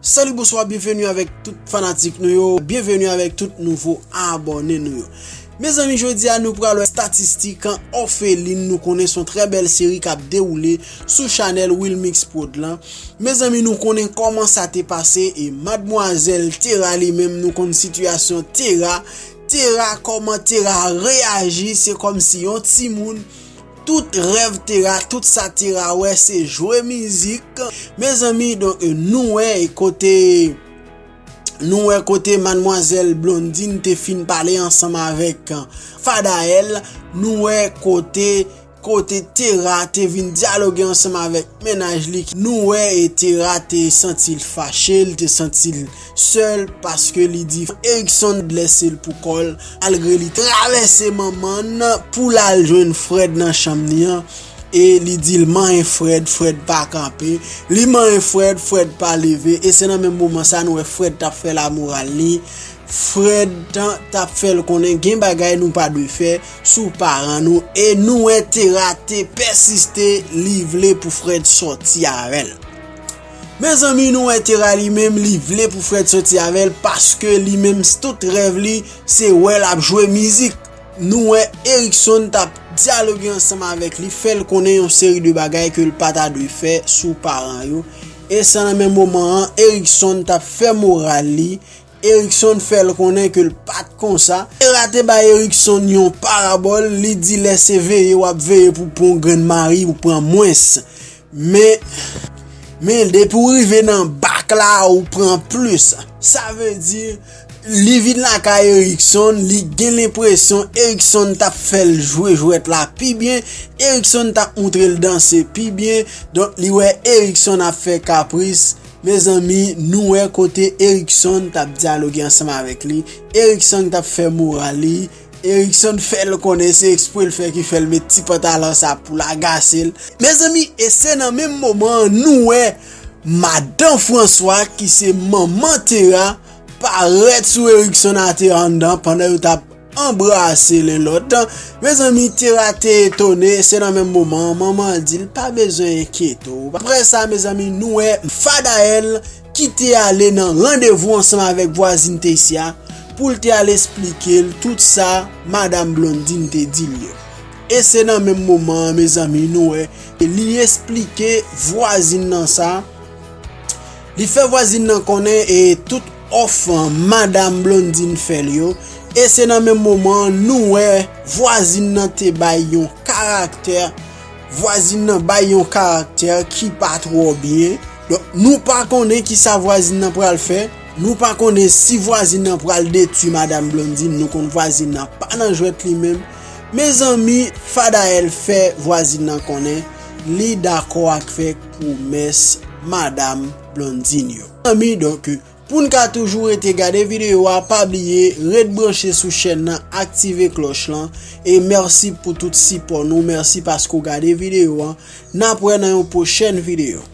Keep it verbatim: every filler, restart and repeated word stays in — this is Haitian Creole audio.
Salut, bonsoir, bienvenue avec tout fanatik nou yo, bienvenue avec tout nouvo abòne nou yo. Mezanmi, jodi a nou pral wè statistik Orpheline, nou konnen se yon trè bèl seri k ap dewoule sou chanèl Wilmix Prod lan. Mezanmi, nou konnen kòman sa te pase e madmwazèl Terra li menm, nou konn sitiyasyon Terra. Terra, kòman Terra reyaji, se kòmsi yon timoun, tout rèv Terra, tout sa Terra wè se jwe mizik. Mezanmi, donk nou wè kote nou wè kote madmwazèl Blondine te fin pale ansanm avèk Fadael, nou wè kote kote Terra te vin dyaloge ansanm avèk mennaj li. Nou wè e Terra te santi l fache, l te santi l sèl paske li di Erickson lèse l pou kò l, malgre li travèse manman n pou l al jwenn Fred nan chanm li an. E li di l manyen Fred, Fred pa kanpe. Li manyen Fred, Fred pa leve. E se nan menm moman sa nou wè Fred t ap fè lamoral li. Fred t ap fè l konnen gen bagay nou pa dwe fè sou paran nou. E nou wè Terra te pèsiste, li vle pou Fred sòti avè l. Mezanmi, nou wè Terra li menm, li vle pou Fred sòti avè l paske li menm, tout rèv li, se wè l ap jwe mizik. Nou wè Erickson t ap dyaloge ansanm avèk li, fè l konnen yon seri de bagay ke l pa ta dwe fè sou paran yo. E sa nan menm moman an, Erickson t ap fè moral li. Erickson fè l konnen ke l pa t konsa. Terra te bay Erickson yon parabòl, li di lè se veye w ap veye pou pran yon grenn mari, ou pran mwens. Men, men depi w rive nan bak la, ou pran plis. Sa vle di, li vin lakay Erickson, li gen lenpresyon Erickson t ap fè l jwe jwèt la pi byen, Erickson t ap montre l danse pi byen. Donk, li wè Erickson ap fè kapris. Mezanmi, nou wè kote Erickson t ap dyaloge ansanm avèk li. Erickson t ap fè moral li. Erickson fè l konnen se ekspre l fè ki fè l met ti pantalon sa pou l agase l. Mezanmi, e se nan menm moman an nou wè madan François ki se manman Terra parèt sou Erickson atè anndan pandan yo t ap anbrase len lòt. Mezanmi, Terra te etone, se nan menm moman an manman an di l pa bezwen enkyete w. Apre sa, mezanmi, nou wè Fadael ki te ale nan randevou ansanm avèk vwazin Taysia pou l te al esplike l tout sa madanm Blondine te di l yo. E se nan menm moman an, mezanmi, nou wè li esplike vwazin nan sa. Li fè vwazin nan konnen e tout òf madanm Blondine fè l yo. E se nan menm moman an, nou wè vwazin nan te bay yon karaktè. Vwazin nan bay yon karaktè ki pa twò byen. Donk, nou pa konnen kisa vwazin nan pral fè. Nou pa konnen si vwazin nan pral detwi madanm Blondine. Nou konn vwazin nan pa nan jwèt li menm. Mezanmi, Fadael fè vwazin nan konnen li dakò ak fè pwomès madanm Blondine yo. Mezanmi, donk, pou n ka toujou rete gade videyo a, pa bliye ret branche sou chèn nan, aktive klòch lan. E mèsi pou tout sipò nou, mèsi paske w gade videyo an. N ap wè nan yon pwochèn videyo.